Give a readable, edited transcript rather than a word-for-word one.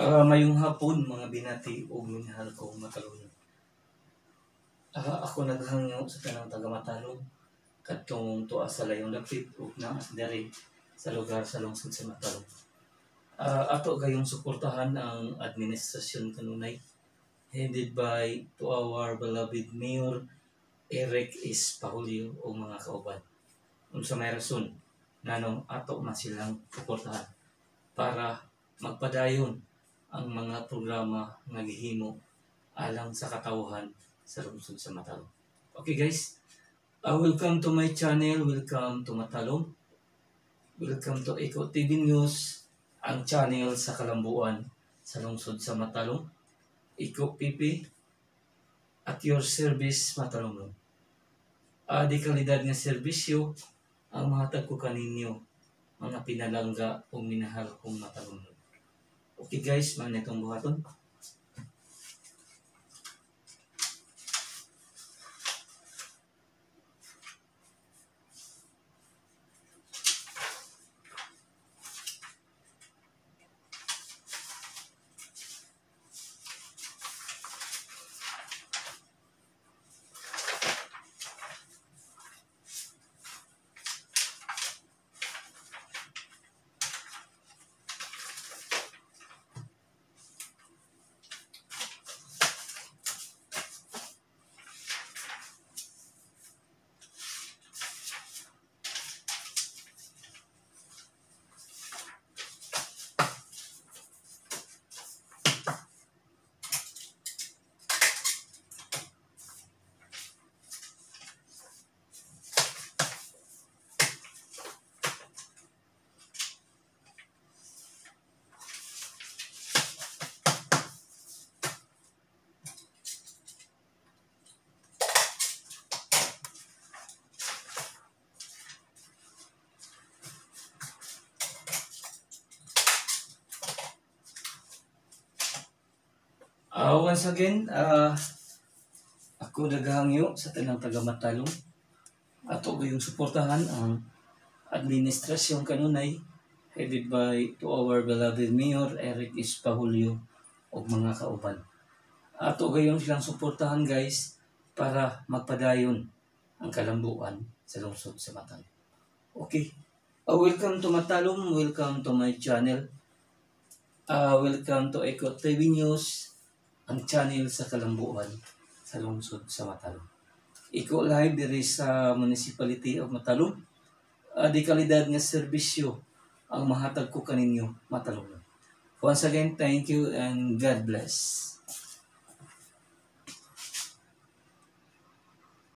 Mayong hapon, mga binati ug minahal kong Matalon. Ako naghangyo sa tanang taga Matalom kadtong tuwa sa layong dapit ug naa diri sa lugar sa lungsod sa Matalom. Ato gayong suportahan ang administrasyon kanunay headed by to our beloved Mayor Eric S. Pahulio o mga kauban. Unsa may rason nganong ato man silang suportahan para magpadayon ang mga programa nga gihimo alang sa katawhan sa lungsod sa Matalom. Okay guys, welcome to my channel, welcome to Matalom, welcome to Eco TV News, ang channel sa Kalambuan sa lungsod sa Matalom. Eco PP at your service, Matalom. Di kalidad nga serbisyo ang mahatag ko kaninyo, mga pinalangga o minahal kong Matalom. Okay guys, man itong buhaton. Once again, ako naghangyo sa tanang taga Matalom. Ato gayong suportahan ang administrasyon kanunay headed by to our beloved Mayor Eric S. Pahulio ug mga kauban. Ato gayong silang suportahan guys para magpadayon ang kalambuan sa lungsod sa Matalom. Okay. Welcome to Matalom, welcome to my channel. Welcome to Eco TV News, ang channel sa Kalambuan sa lungsod sa Matalom. Iko live diri sa Municipality of Matalom. Di kalidad nga serbisyo ang mahatag ko kaninyo, Matalom. Once again, thank you and God bless.